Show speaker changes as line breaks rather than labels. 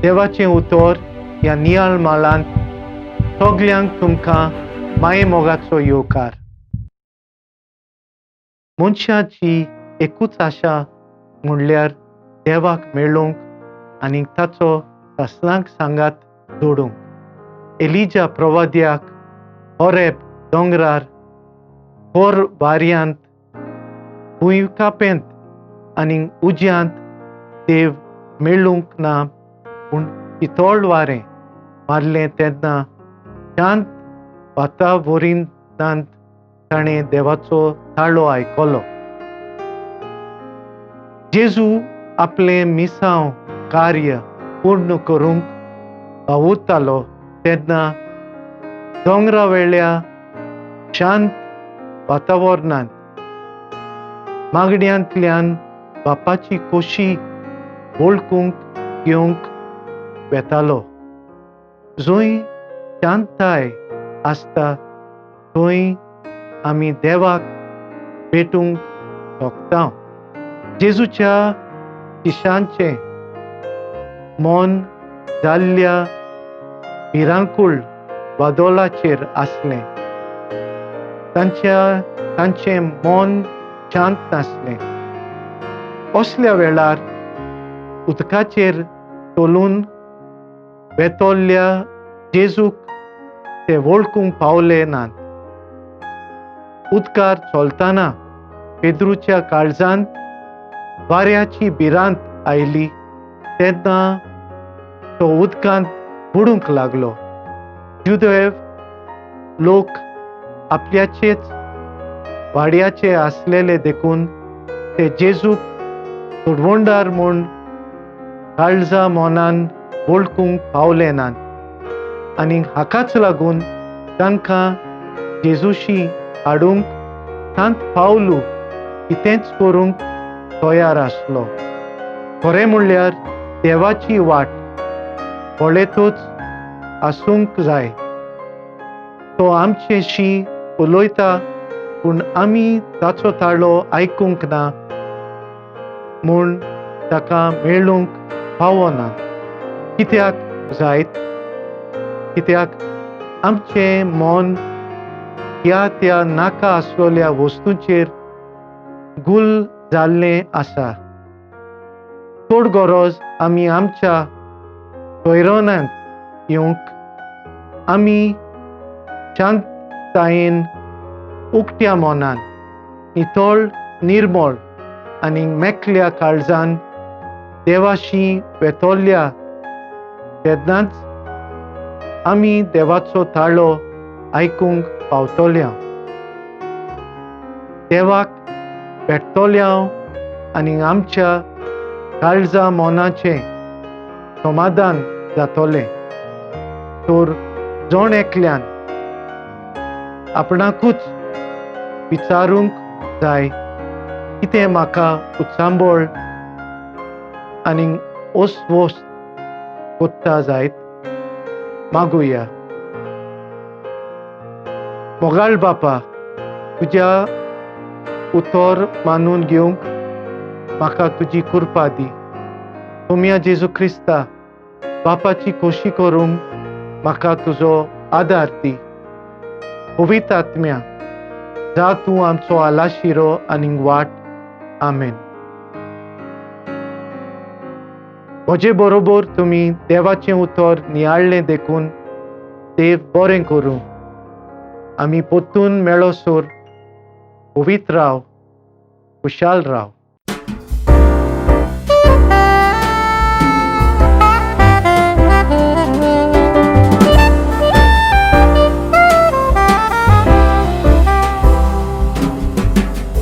देवाचें उतर ह्या नियाळ मालांत सगल्यांक तुमकां माये मोगाचो येवकार. मनशाची एकूच आशा म्हणल्यार देवाक मेळूंक आनी ताचो सासणाक सांगात जोडूंक. एलिजा प्रवाद्याक होरेब दोंगरार खोर वाऱ्यांत भुंयकापेंत आनी उज्यांत देव मेळूंक ना, पूण शितोळ वारें मारलें तेन्ना शांत वातावरणांत ताणें देवाचो ताळो आयकलो. जेजू आपलें मिसांव कार्य पूर्ण करूंक वावुरतालो तेन्ना दोंगरा वेल्या शांत वातावरणांत मागण्यांतल्यान बापाची खोशी वळखूंक घेवंक वेतालो. जंय शांतताय आसता थंय आमी देवाक भेटूंक शकता. जेजूच्या शिश्यांचें मन जाल्ल्या भिरांकूळ वादोलाचेर आसलें. तांचें मन शांत नासलें. असल्या वेळार उदकाचेर चलून वेतोल्ल्या जेजूक ते वळखूंक पावले नात. उदकार चलतना पेद्रूच्या काळजांत वाऱ्याची भिरांत आयली तेन्ना तो उदकांत बुडूंक लागलो. जुदेव लोक आपल्याचेच वाड्याचे आसलेले देखून ते जेजूक सोडवणदार म्हूण काळजा मनान वळखूंक पावले नात आनी हाकाच लागून तांकां जेजूशी हाडूंक सांत पावलू कितेंच करूंक तयार आसलो. खरें म्हणल्यार देवाची वाट पळयतूच आसूंक जाय. तो आमचेशी उलयता पूण आमी ताचो ताळो आयकूंक ना म्हूण ताका मेळूंक पावना. कित्याक जायत? कित्याक आमचें मन ह्या त्या नाका आसलेल्या वस्तूंचेर गुल जाल्लें आसा. चड गरज आमी आमच्या सोयरोनांत येवंक आमी शांततायेन उक्त्या मनान नितळ निर्मळ आनी मेकल्या काळजान देवाशी वेतोल्या तेन्नाच आमी देवाचो ताळो आयकूंक पावतल्या, देवाक भेटतल्या आनी आमच्या काळजा मनाचें समाधान जातलें. तर जण एकल्यान आपणाकूच विचारूंक जाय, कितें म्हाका उचांबळ आनी अस्वस्थ कोत्ता जायत? मागुया. मोगाळ बापा, तुज्या उतर मानून घेवंक म्हाका तुजी कृपा दी. तुमया जेजू क्रिस्ता बापाची खोशी करूंक म्हाका तुजो आदार दी. पवित्र आत्म्या, जा तूं आमचो आलाशिरो आनी वाट. आमेन. म्हजे बरोबर तुमी देवाचें उतर नियाळ्ळें देखून देव बरें करूं. आमी परतून मेळोसर पवित्र राव, खुशाल राव.